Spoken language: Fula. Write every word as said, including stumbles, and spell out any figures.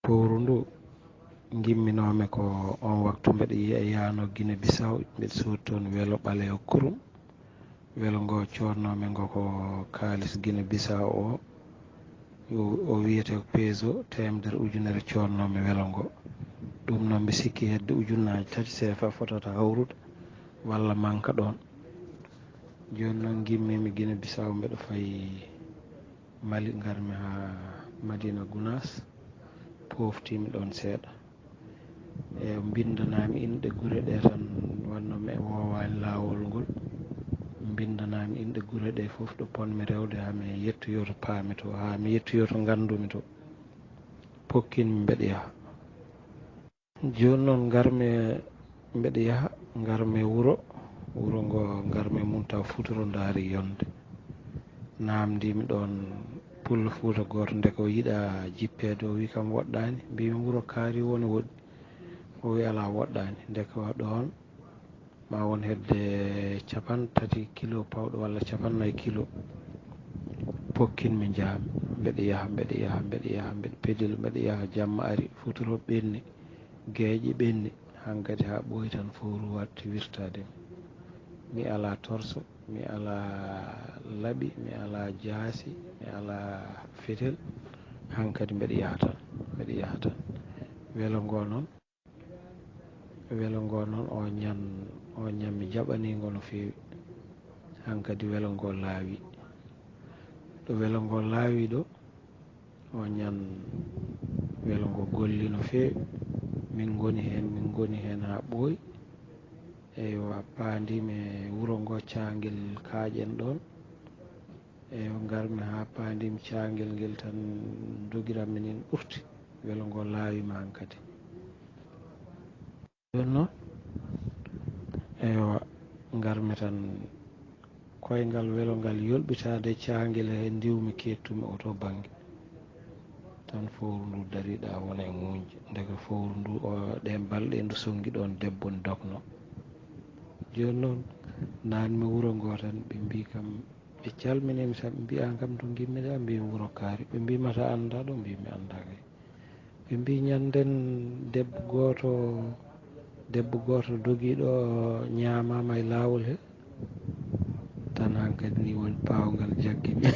Fowru ndu ngimminoomi ko oon waktu mbeɗa yiya yaano Gine Bisaw, mbeɗa soodi toon welo ɓaleewo kurum. Welo ngo coodnoomi ngo ko kaalis Gine Bisaw o, o wiyetee ko peso, teemedere ujunere coodnoomi welo ngo. Ɗum noon mbi sikki hedde ujunnaaji tati seefa fotata hawrude walla manka ɗoon. Jooni noon ngimmiimi Gine Bisaw mbeɗa fayi Mali, ngarmi haa Madina Gunaas, pooftiimi ɗoon seeɗa. E mbinndanaami inɗe gure ɗee tan, wonnoo mi woowaani laawol ngol. Mbinndanaami inɗe gure ɗee fof ɗo potmi rewde haa mi yettoyoo to paami to, haa mi yettoyoo to nganndumi to. Pokkinmi mbeɗa yaha. Jooni noon ngarmi mbeɗa yaha, ngarmi wuro, wuro ngo ngarmi mum taw futuro ndaari yonde. Naamndiimi ɗoon pullo Fuuta gooto, ndeke o yiɗaa jippeede, o wii kam woɗɗaani. Mbiimi wuro kaari woni woɗɗi, o wii alaa woɗɗaani. Ndeke o ɗoon ma won hedde capan tati kilo pawɗo walla capan nayi kilo. Pokkinmi njaami, mbeɗa yaha, mbeɗa yaha, mbeɗa yaha, mbeɗa pedil, mbeɗa yaha, jamma ari, futuro ɓenni, geeƴe ɓenni, hankadi haa ɓooyi tan fowru watti wirtaade mi. Mi alaa torso, mi alaa laɓi, mi alaa jaasi, mi alaa fetel, hankadi mbeɗa yaha tan, mbeɗa yaha tan. Welo ngo noon, welo ngo noon, o ñan, o ñan mi jaɓanii ngo no feewi. Hankadi welo ngo laawi. Ɗo welo ngo laawi ɗo, o ñan welo ngo golli no feewi. Min ngoni heen, min ngoni heen haa ɓooyi. Eywa, paandiimi e wuro ngo caangel kaaƴen ɗoon. Eywa, ngarmi haa paandiimi caangel ngel tan, dogiranmi nin ɓurti. Welo ngo laawi ma hankadi. Jooni noon, eywa, ngarmi tan koyngal welo ngal yolɓitaade caangel he ndiwmi keettumi o to bannge. Tan fowru ndu dari ɗa wona e ŋuuñde. Ndeke fowru ndu, o, ɗeen balɗe ndu sonngi ɗoon debbo ndu dokno. Jooni noon, naatmi wuro ngo tan, ɓe mbii kam, ɓe calminii mi, sabu ɓe mbii aan kam to ngimmi ɗa, mbii mi wuro kaari. Ɓe mbii ma ta anndaa ɗo, mbii mi anndaa kay. Ɓe mbii ñannden debbo gooto, debbo gooto dogiiɗo ñaamaama e laawol he. Tan hankadi ni woni paawngal jaggi mi.